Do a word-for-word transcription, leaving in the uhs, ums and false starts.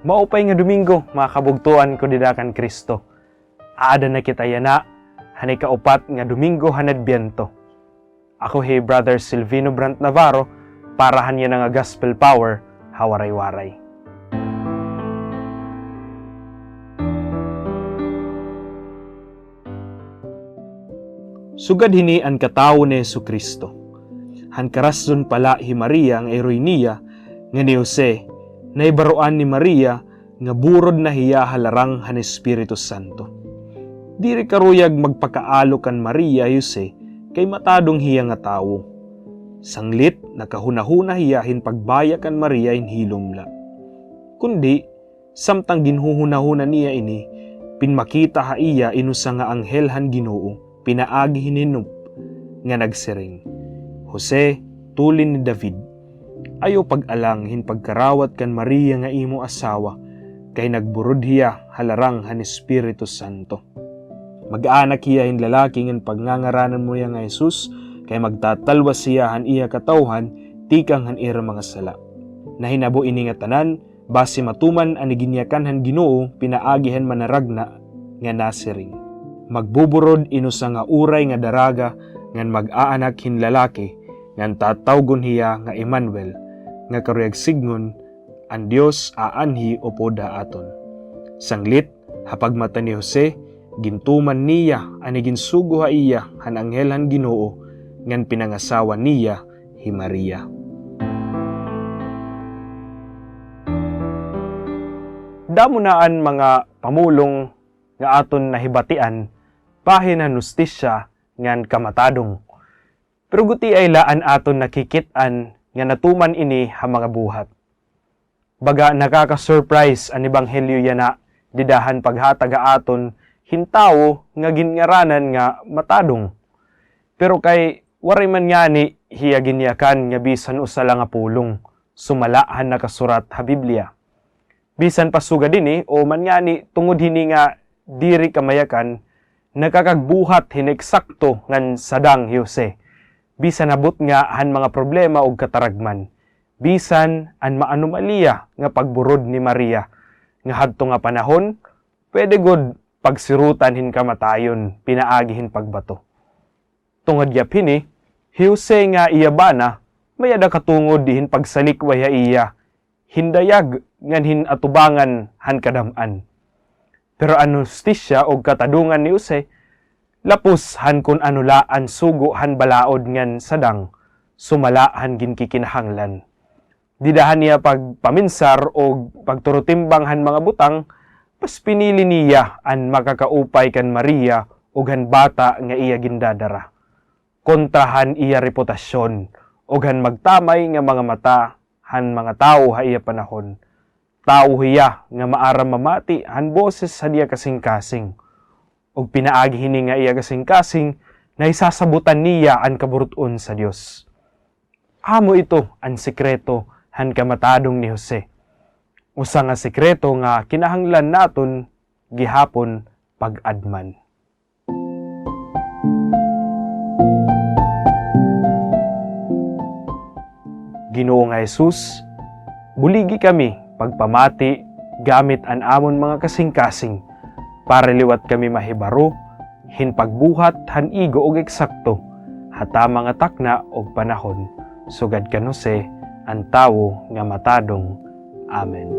Maupay nga Domingo, mga kabugtoan ko dida kan Kristo. Aada na kita yana han ikaupat nga Domingo han Adbyento. Ako hi Brother Silvino Brandt Navarro para han yana nga Gospel Power ha Waray-Waray. Sugad hini an katawo ni Jesu-Cristo. Han karasdon pala hi Maria nga iroy niya ngan hi Jose, nahibaroan ni Maria nga burod na hiya ha larang han Espiritu Santo. Diri karuyag magpakaalo kan Maria hi Jose kay matadong hiya nga tawo. Sanglit, nakahunahuna hiya hin pagbaya kan Maria hin hilom la. Kundi, samtang ginhuhunahuna niya ini, pinmakita ha iya in usa nga anghel han Ginoo pinaagi hin hinop nga nagsiring, "Jose, tulin ni David, ayaw pag-alang hin pagkarawat kan Maria nga imo asawa, kay nagburod hiya ha larang han Espiritu Santo. Mag-aanak hiya hin lalaki ngan pagngangaranan mo hiya nga Jesus, kay magtatalwas hiya han iya katawhan tikang han ira mga sala." Nahinabo ini ngatanan basi matuman an iginyakan han Ginoo pinaagi han manaragna nga nasiring, "Magbuburod in usa nga uray nga daraga ngan mag-aanak hin lalaki, ngan tatawgon hiya nga Emmanuel, nga karuyag sidngon, 'An Dios aanhi upod ha aton.'" Sanglit, ha pagmata ni Jose, gintuman niya an iginsugo ha iya han anghel han Ginoo, ngan pinangasawa niya hi Maria. Damo na an mga pamulong nga aton nahibatian bahin han hustisya ngan kamatadong. Pero gutiay la an aton nakikit-an nga natuman ini ha mga buhat. Baga nakaka-surprise an ebanghelyo yana dida han paghatag ha aton hin tawo nga ginngaranan nga matadong. Pero kay waray man ngani hiya ginyakan nga bisan usa la nga pulong, sumala han nakasurat ha Biblia. Bisan pa sugad hini, o man ngani tungod hini nga diri kamayakan, nakakagbuhat hin eksakto ngan sadang hi Jose. Bisan abot nga han mga problema ug kataragman, bisan an maanomaliya nga pagburod ni Maria, nga hadto nga panahon, pwede gud pagsirutan hin kamatayon pinaagi hin pagbato. Tungod gihap hini, hi Jose nga iya bana, may-ada katungod hin pagsalikway ha iya hin dayag ngan hin atubangan han kadam-an. Pero an hustisya ug katadongan ni Jose, lapos han kun ano la an sugo han balaod ngan sadang, sumala han ginkikinahanglan. Dida han iya pagpaminsar ug pagturotimbang han mga butang, mas pinili niya an makakaupay kan Maria ug han bata nga iya gindadara, kontra han iya reputasyon ug han magtamay nga mga mata han mga tawo ha iya panahon. Tawo hiya nga maaram mamati han boses han iya kasingkasing. Ug pinaagi hini nga iya kasingkasing, nahisasabotan niya an kaburut-on sa Dios. Amo ito an sekreto han kamatadong ni Jose. Usa nga sekreto nga kinahanglan naton gihapon pag-adman. Ginoo nga Jesus, buligi kami pagpamati gamit an amon mga kasingkasing, para liwat kami mahibaro hin pagbuhat han igo ug eksakto ha tama nga takna ug panahon, sugad kan Jose, an tawo nga matadong. Amen.